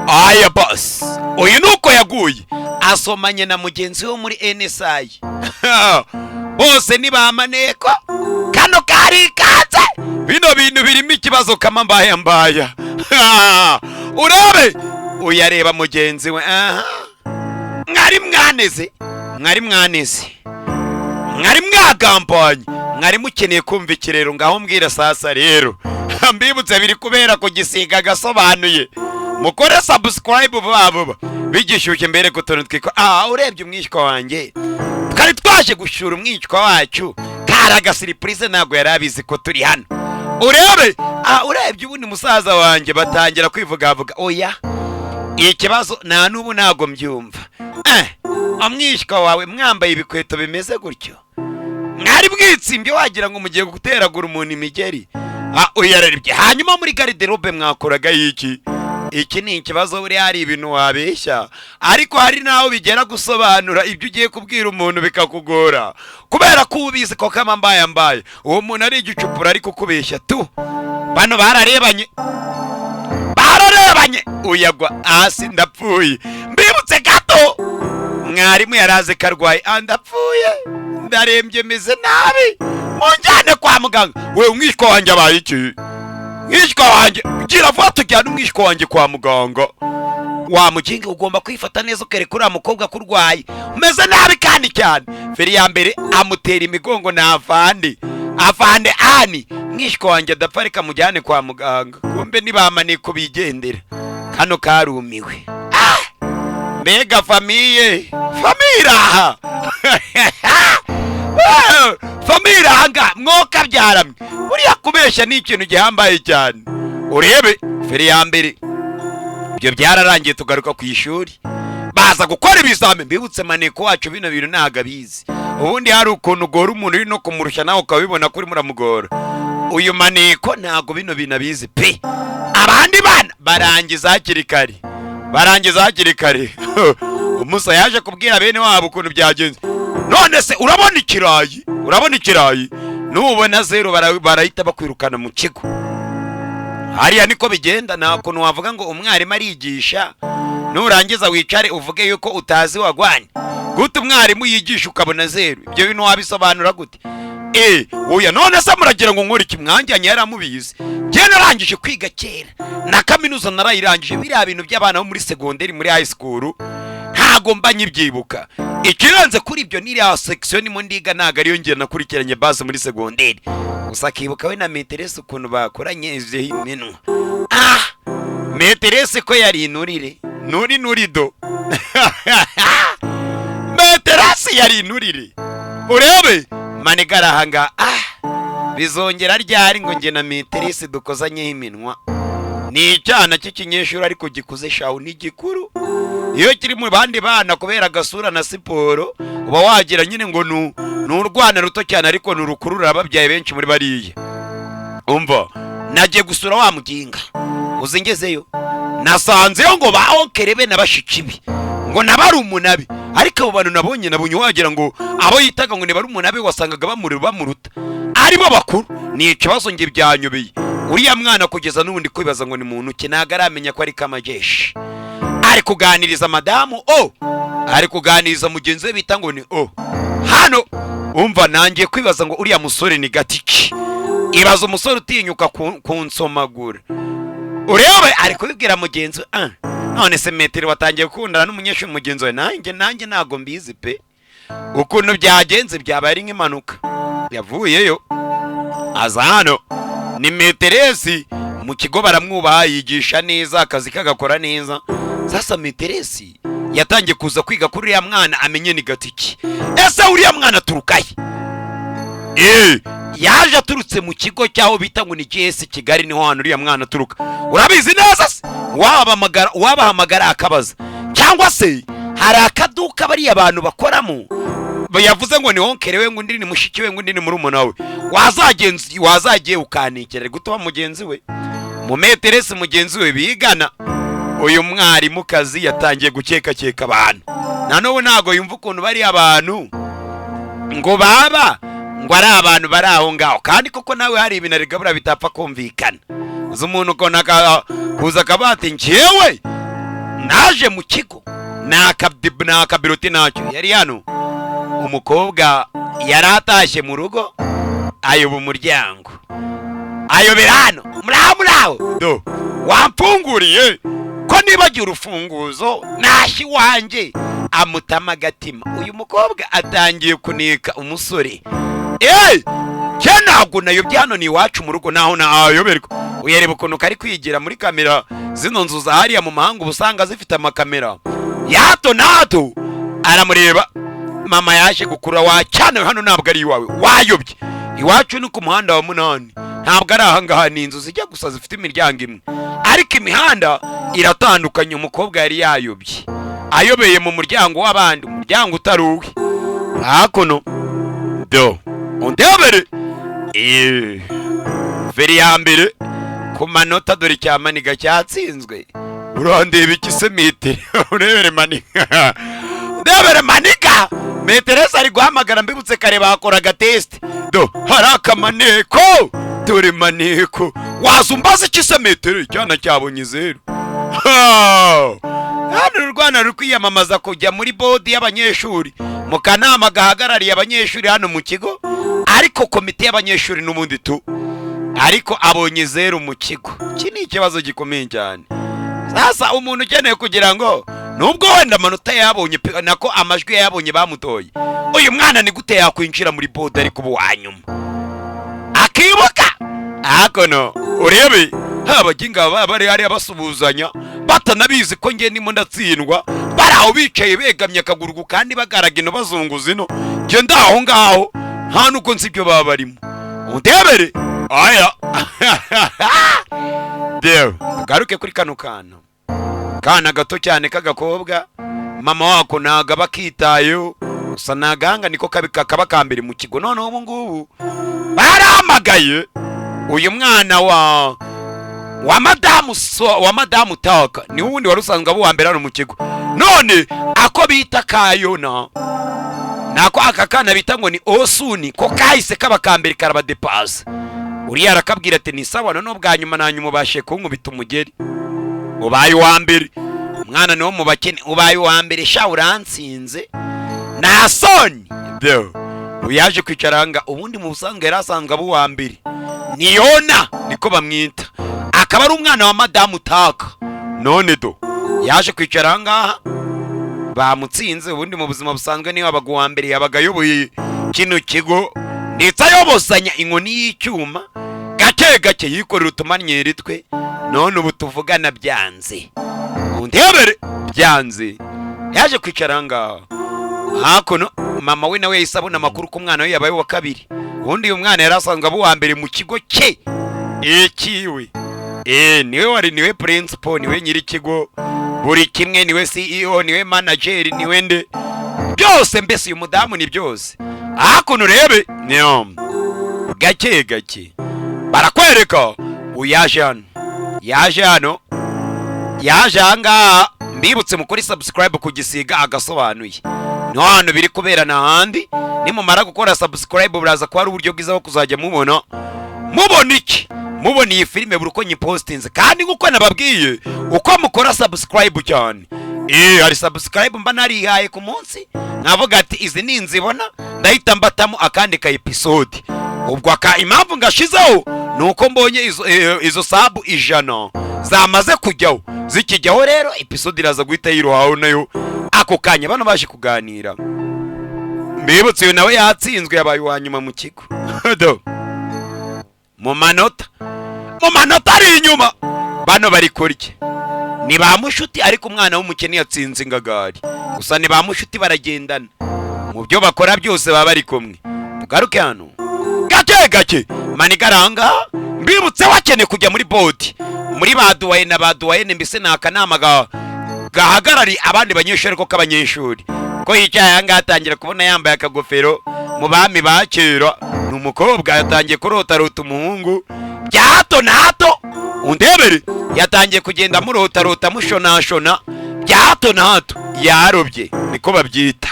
Aya basi, uyu ni uko yaguye asomanye na mugenzi we muri NSI, bose ni ba maneko. Kano kari kanze, bino bintu birimo ikibazo kama mbaya mbaya. Urebe uyareba mugenzi we. Aha, mwari mwaneze, mwari mwaneze, mwari mwagambanye, mwari mukeneye kumva ikirero. Ngaho mbwira sasa rero, mbibutse biri kubera ku gisiga gasobanuye. Mukore subscribe vuba vuba bigishyushye mbere ku tuntu twiko. Urebye umwishywa wanjye, twari twaje gushyura umwishywa wacu, kari agasurprise, ntabwo yari abizi ko turi hano. Urebe, urebye ubundi musaza wanjye batangira kwivugavuga. Oya, ikibazo nta n'ubu ntabwo mbyumva. Umwishywa wawe mwambaye ibikweto bimeze gutyo, mwari bwitsimbye, wagira ngo mugiye guteragura umuntu imigeri. Uyararebye. Hanyuma muri garde-robe mwakoraga iki? Iki ni ikibazo. Buriya hari ibintu wabeshya, ariko hari n'aho bigera gusobanura ibyo ugiye kubwira umuntu bikakugora, kubera ko uba ubizi ko kama mbaye mbaye uwo muntu ari igicupura, ariko ukubeshya tu. Bano bararebanye, bararebanye, uyagwa hasi. Ndapfuye. Mbibutse gato, mwarimu yaraze ko arwaye. Ndapfuye, ndarembye, meze nabi, munjyane kwa muganga. We, umwishywa wanjye abaye iki? Mwishywa wanjye, gira vuba tujyane umwishywa wanjye kwa muganga. Wa muginga, ugomba kwifata neza, ukereka uriya mukobwa ko urwaye, umeze nabi kandi cyane. Feri ya mbere amutera imigongo na afande. Afande ani mwishywa wanjye adapfa, reka mujyane kwa muganga. Kumbe nibamaneko bigendera. Kano karumiwe. Mbega famille, famille iraha, famille iranga mwoka byaramwe. Buriya kubeshya ni ikintu gihambaye cyane. Urebe feri ya mbere, ibyo byararangiye, tugaruka ku ishuri, baza gukora ibizami. Mbibutse, maneko wacu bino bintu ntabwo abizi. Ubundi hari ukuntu ugora umuntu uri no kumurusha, nawe ukabibona ko urimo uramugora. Uyu maneko ntabwo bino bintu abizi pe. Abandi bana barangiza hakiri kare, barangiza hakiri kare. Umusa yaje kubwira bene wabo ukuntu byagenze. None se urabona ikirayi? Urabona ikirayi? Nubona zero barahita bakwirukana mu kigo. Hariya niko bigenda. Nta kuntu wavuga ngo umwarimu arigisha, nurangiza wicare uvuge yuko utazi wagwanye. Gute umwarimu yigisha ukabona zero? Ibyo bintu wabisobanura gute? Oya, none se muragira ngo nkore iki? Mwanjyanye yaramubizi. Njye narangije kwiga kera, na kaminuza narayirangije. Biriya bintu by'abana bo muri segonderi, muri high school, ntago mba nyibyibuka. Ikirenze kuri ibyo, n'iriya section nimo ndiga ntago ariyo ngiye nakurikiranye base muri segonderi. Gusa akibuka we na maîtresse ukuntu bakoranye iminwa. Maîtresse ko yari inurire nuri nurido, maîtresse yari inurire. Urebe manigara ahanga. Bizongera ryari ngo njye na maîtresse dukozanyeho iminwa? Ni icyana cy'ikinyeshuri ariko gikuze shawu, ni gikuru. Iyo kiri mu bandi bana, kubera agasura na siporo, uba wagira nyine ngo ni urwana ruto cyane, ariko ni urukuru, rurababyaye benshi muri bariya. Umva, nagiye gusura wa muginga uzi, ngezeyo nasanzeyo ngo ba oncle be na bashiki be, ngo na barumuna be. Ariko abo bantu nabonye wagira ngo abo yitaga ngo ni barumuna be, wasangaga bamuruta, aribo bakuru. Ni ikibazo, njye byanyobeye. Uriya mwana kugeza n'ubundi kwibaza ngo ni muntu ki, ntabwo aramenya ko ari kamajeshi. Ari kuganiriza madamu o, ari kuganiriza mugenzi we bita ngo ni o hano. Umva, nangiye kwibaza ngo uriya musore ni gatiki. Ibaza umusore utinyuka kunsomagura. Urebe ari kubibwira mugenzi we. None se maître, watangiye gukundana n'umunyeshuri mugenzi we? Nanjye ntabwo mbizi pe. Ukuntu byagenze byabaye ari nk'impanuka. Yavuyeyo aza hano. Ni maîtresse mu kigo, baramwubaha, yigisha neza, akazi kagakora neza. Sasa maîtresse yatangiye kuza kwiga kuri uriya mwana, amenye ni gatiki. Ese uriya mwana aturukahe? Yaje aturutse mu kigo cy'aho bita ngo ni GS Kigali, niho hantu uriya mwana aturuka. Urabizi neza se? Wabahamagara, wabahamagara akabaza, cyangwa se hari akaduka bariya bantu bakoramo yavuze ngo ni oncle we, ngo undi ni mushiki we, ngo undi ni murumuna we. Wazagenzi wazagiye ukanikera ari gutuma mugenzi we, mu maîtresse mugenzi we bigana. Uyu mwarimukazi yatangiye gukekakeka abantu. Na n'ubu ntabwo yumva ukuntu bariya abantu ngo baba ngo ari abantu bari aho ngaho, kandi koko nawe hari ibintu arigabura bitapfa kumvikana. Uzi umuntu ukuntu kuza akaba ati njyewe Naje mu kigo ni akabiroti ntacyo yari hano. Umukobwa yari atashye mu rugo, ayoba umuryango, ayobera hano. Muraho, muraho, do wamfunguriye ko nibagiwe urufunguzo nashye iwanjye. Amutama agatima. Uyu mukobwa atangiye kunika umusore. Eee, cye ntabwo nayobye, hano ni iwacu mu rugo, naho nayoberwa. Uyareba ukuntu kari kwigira muri kamera. Zino nzu za hariya mu mahanga uba usanga zifite amakamera ya hato na hato. Aramureba. Mama yaje gukura wa cyane, hano ntabwo ari iwawe, wayobye. Iwacu ni ku muhanda wa 8, ntabwo ari ahangaha. Ni inzu zijya gusa zifite imiryango imwe, ariko imihanda iratandukanye. Umukobwa yari yayobye, ayobeye mu muryango w'abandi, umuryango utari uwe. Hakuno do undebere. Veri ya mbere ku manota, dore icya maniga cyatsinzwe. Urandeba iki se metero? Urebere maniga, ndebere maniga. Maîtresse ari guhamagara. Mbibutse kare bakoraga test. Do hari akamaneko, dore maneko. Waza umbaza iki se metero? Icyana cyabonye 0. Hano u Rwanda ruri kwiyamamaza kujya muri board y'abanyeshuri, mu kanama gahagarariye abanyeshuri hano mu kigo, ariko komite y'abanyeshuri n'ubundi tu, ariko abonye 0 mu kigo. Iki ni ikibazo gikomeye cyane. Sasa umuntu ukeneye kugira ngo nubwo wenda amanota yabonye nako amajwi yabonye bamutoye, uyu mwana ni gute yakwinjira muri board ariko ubu wa nyuma akibuka hakuno? Urebe abaginga baba bari hariya basuhuzanya batanabizi ko nge ndimo ndatsindwa. Bari aho bicaye begamye akaguru kandi bagaraga ino, bazunguza ino. Nge ndaho ngaho nta nubwo nzi ibyo baba barimo. Undebere aya. Dewe, tugaruke kuri kano kana gato cyane k'agakobwa. Mama wako ntago aba akitayeho, gusa ni agahanga niko kabi kaba ka mbere mu kigo. Noneho ubu ngubu barahamagaye uyu mwana wa madamu, so, wa madamu Taka, ni wundi wari usanzwe aba uwa mbere hano mu kigo. None ako bita Kayona, nako aka kana bita ngo ni Osuni, ko kahise kaba ka mbere, karabadepasa. Uriya arakabwira ati: "Ni sawa, noneho bwa nyuma na nyuma ubashe kunkubita umugeri, ubaye uwa mbere." Umwana niwo mu bakene, ubaye uwa mbere sha, uransinze, nta soni. Deo uyaje kwicara nga ubundi mu busanzwe yari asanzwe aba uwa mbere, ni Yona niko bamwita, akaba ari umwana wa madamu Taka. None do yaje kwicara aha ngaha, bamutsinze. Ubundi mu buzima busanzwe niyo yabaga uwa mbere, yabaga ayoboye kino kigo, ndetse ayobozanya inkoni y'icyuma, gake gake yikorera utumanyeri twe. None ubu tuvugana byanze, undebere, byanze. Yaje kwicara aha ngaha hakuno. Mama we nawe yahise abona amakuru ko umwana we yabaye uwa kabiri. Ubundi uyu mwana yari asanzwe aba uwa mbere mu kigo cye ikiwe. Niwe wari, niwe principal, niwe nyiri ikigo, buri kimwe, niwe CEO, niwe manager, niwe nde byose. Mbese uyu mudamu ni byose. Hakuno urebe niyo gake gake barakwereka uyaje hano, yaje hano, yaje ahangaha. Mbibutse mukuri subscribe ku Gisiga agasobanuye, niho hantu biri kubera n'ahandi. Nimumara gukora subscribe buraza kuba ari uburyo bwiza bwo kuzajya mubona iki, mubona iyi filime buri uko nyipostinze. Kandi nk'uko nababwiye, uko mukora subscribe cyane, hari subscribe mba narihaye ku munsi, nkavuga ati izi ni nzibona ndahita mbatamo akandi ka episode. Ubwo aka impamvu ngashizeho ni uko mbonye izo sub 100 zamaze kujyaho. Zikijyaho rero episode iraza guhita yirohaho nayo ako kanya. Bano baje kuganira. Mbibutse, uyu nawe yatsinzwe, yabaye uwa nyuma mu kigo. Do. Mu manota ari inyuma. Bano bari kurya ni ba mushuti, ariko umwana w'umukene yatsinze ingagari. Gusa ni ba mushuti, baragendana mu byo bakora byose, baba bari kumwe. Tugaruke hano gake gake. Manigaranga, mbibutse wakeneye kujya muri board, muri ba doyen na ba doyenne, mbese ni akanama gahagarariye abandi banyeshuri, ariko k'abanyeshuri. Ko yicaye aha ngaha, atangira kubona yambaye akagofero mu bami ba kera. Ni umukobwa, yatangiye kurotarota umuhungu bya hato na hato. Undebere, yatangiye kugenda amurotarota, amushonashona bya hato na hato. Yarobye niko babyita.